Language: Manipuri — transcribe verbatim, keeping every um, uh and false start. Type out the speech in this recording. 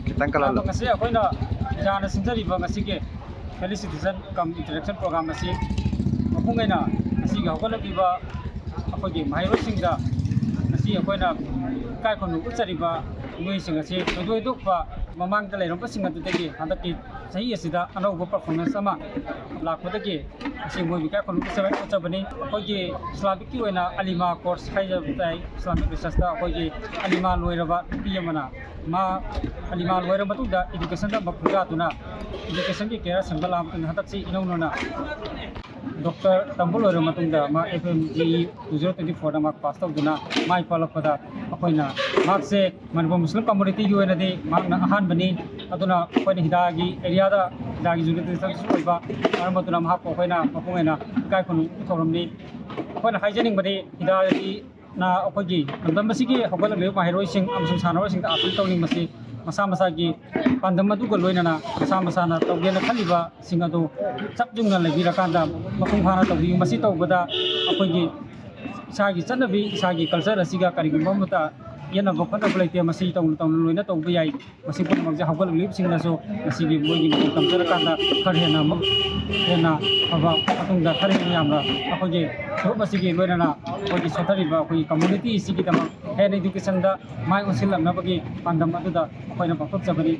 ꯈꯤꯇꯪ ꯀꯜꯍꯜꯂꯣ꯫ ꯉꯁꯤ ꯑꯩꯈꯣꯏꯅ ꯍꯤꯗꯥꯅ ꯁꯤꯟꯖꯔꯤꯕ ꯉꯁꯤꯒꯤ felicitation cum interaction program ꯑꯁꯤ ꯃꯄꯨꯡ ꯑꯣꯏꯅ ꯉꯁꯤꯒꯤ ꯍꯧꯒꯠꯂꯛꯂꯤꯕ ꯑꯩꯈꯣꯏꯒꯤ ꯃꯍꯩꯔꯣꯏꯁꯤꯡꯗ ꯉꯁꯤ ꯑꯩꯈꯣꯏꯅ ꯏꯀꯥꯏ ꯈꯨꯝꯅꯕ ꯎꯠꯆꯔꯤꯕ ꯃꯤꯑꯣꯏꯁꯤꯡ ꯑꯁꯤ ꯊꯣꯏꯗꯣꯛ ꯍꯦꯟꯗꯣꯛꯄ ꯃꯃꯥꯡꯗ ꯂꯩꯔꯝꯕꯁꯤꯡ ꯑꯗꯨꯗꯒꯤ ꯍꯟꯗꯛꯀꯤ ꯆꯍꯤ ꯑꯁꯤꯗ ꯑꯅꯧꯕ performance ꯑꯃ ꯂꯥꯛꯄꯗꯒꯤ ꯉꯁꯤ ꯃꯣꯏꯕꯨ ꯏꯀꯥꯏ ꯈꯨꯝꯅꯕ ꯎꯠꯆꯕ-, ꯎꯠꯆꯕꯅꯤ꯫ ꯑꯩꯈꯣꯏꯒꯤ ꯏꯁꯂꯥꯃꯤꯛꯀꯤ ꯑꯣꯏꯅ ꯑꯂꯤꯃꯥ course ꯍꯥꯏꯖꯕ ꯇꯥꯏ꯫ ꯏꯁꯂꯥꯃꯤꯛ researchꯇ ꯑꯩꯈꯣꯏꯒꯤ ꯑꯂꯤꯃꯥ ꯂꯣꯏꯔꯕ ꯅꯨꯄꯤ ꯑꯃꯅ ꯃꯥ ꯑꯂꯤꯃꯥ ꯂꯣꯏꯔꯕ ꯃꯇꯨꯡꯗ educationꯗ ꯃꯄꯨꯡ ꯐꯥꯗꯨꯅ educationꯒꯤ career ꯁꯦꯝꯒꯠꯂꯛꯑꯕ ꯃꯇꯨꯡꯗ ꯍꯟꯗꯛꯁꯤ ꯏꯅꯧ ꯅꯧꯅ doctor ꯇꯝꯕ ꯂꯣꯏꯔꯕ ꯃꯇꯨꯡꯗ ꯃꯥ F M G E two zero twenty fourꯗ ꯃꯥ pass ꯇꯧꯗꯨꯅ ꯃꯥꯏ ꯄꯥꯛꯂꯛꯄꯗ ꯑꯩꯈꯣꯏꯅ ꯃꯍꯥꯛꯁꯦ ꯃꯅꯤꯄꯨꯔ ꯃꯨꯁꯂꯤꯝ communityꯒꯤ ꯑꯣꯏꯅꯗꯤ ꯃꯍꯥꯛꯅ ꯑꯍꯥꯟꯕꯅꯤ꯫ ꯑꯗꯨꯅ ꯑꯩꯈꯣꯏꯅ ꯍꯤꯗꯥꯒꯤ areaꯗ, ꯍꯤꯗꯥꯒꯤ jurisdictionꯗꯁꯨ ꯑꯣꯏꯕ ꯃꯔꯝ ꯑꯗꯨꯅ ꯃꯍꯥꯛꯄꯨ ꯑꯩꯈꯣꯏꯅ ꯃꯄꯨꯡ ꯑꯣꯏꯅ ꯏꯀꯥꯏ ꯈꯨꯝꯅꯕ ꯊꯧꯔꯝꯅꯤ꯫ ꯑꯩꯈꯣꯏꯅ ꯍꯥꯏꯖꯅꯤꯡꯕꯗꯤ ꯍꯤꯗꯥꯒꯤ ꯅ ꯑꯩꯈꯣꯏꯒꯤ ꯂꯝꯗꯝ ꯑꯁꯤꯒꯤ ꯍꯧꯒꯠꯂꯛꯂꯤꯕ ꯃꯍꯩꯔꯣꯏꯁꯤꯡ ꯑꯃꯁꯨꯡ ꯁꯥꯟꯅꯔꯣꯏꯁꯤꯡꯗ appeal ꯇꯧꯅꯤꯡꯕꯁꯤ ꯃꯁꯥ ꯃꯁꯥꯒꯤ ꯄꯥꯟꯗꯝ ꯑꯗꯨꯒ ꯂꯣꯏꯅꯅ ꯃꯁꯥ ꯃꯁꯥꯅ ꯇꯧꯒꯦꯅ ꯈꯜꯂꯤꯕꯁꯤꯡ ꯑꯗꯨ ꯆꯞ ꯌꯨꯡꯅ ꯂꯩꯕꯤꯔꯀꯥꯟꯗ ꯃꯄꯨꯡ ꯐꯥꯅ ꯇꯧꯕꯤꯌꯨ꯫ ꯃꯁꯤ ꯇꯧꯕꯗ ꯑꯩꯈꯣꯏꯒꯤ ꯏꯁꯥꯒꯤ ꯆꯠꯅꯕꯤ, ꯏꯁꯥꯒꯤ culture ꯑꯁꯤꯒ ꯀꯔꯤꯒꯨꯝꯕ ꯑꯃꯠꯇ ꯌꯦꯠꯅꯕ ꯈꯣꯠꯅꯕ ꯂꯩꯇꯦ꯫ ꯃꯁꯤ ꯇꯧꯅ ꯇꯧꯅ ꯂꯣꯏꯅ ꯇꯧꯕ ꯌꯥꯏ꯫ ꯃꯁꯤ ꯄꯨꯝꯅꯃꯛꯁꯦ ꯍꯧꯒꯠꯂꯛꯂꯤꯕꯁꯤꯡꯅꯁꯨ ꯉꯁꯤꯒꯤ ꯃꯣꯏꯒꯤ ꯃꯇꯧ ꯇꯝꯖꯔꯀꯥꯟꯗ ꯈꯔ ꯍꯦꯟꯅ ꯑꯃꯨꯛ ꯍꯦꯟꯅ ꯐꯕ, ꯃꯇꯨꯡꯗ ꯈꯔ ꯍꯦꯟꯅ ꯌꯥꯝꯅ ꯑꯩꯈꯣꯏꯒꯤ ꯐꯨꯔꯨꯞ ꯑꯁꯤꯒꯤ ꯂꯣꯏꯅꯅ ꯑꯩꯈꯣꯏꯒꯤ ꯁꯣꯟꯊꯔꯤꯕ ꯑꯩꯈꯣꯏꯒꯤ community ꯑꯁꯤꯒꯤꯗꯃꯛ ꯍꯦꯟꯅ educationꯗ ꯃꯥꯏ ꯑꯣꯟꯁꯤꯜꯂꯛꯅꯕꯒꯤ ꯄꯥꯟꯗꯝ ꯑꯗꯨꯗ ꯑꯩꯈꯣꯏꯅ ꯄꯥꯡꯊꯣꯛꯆꯕꯅꯤ꯫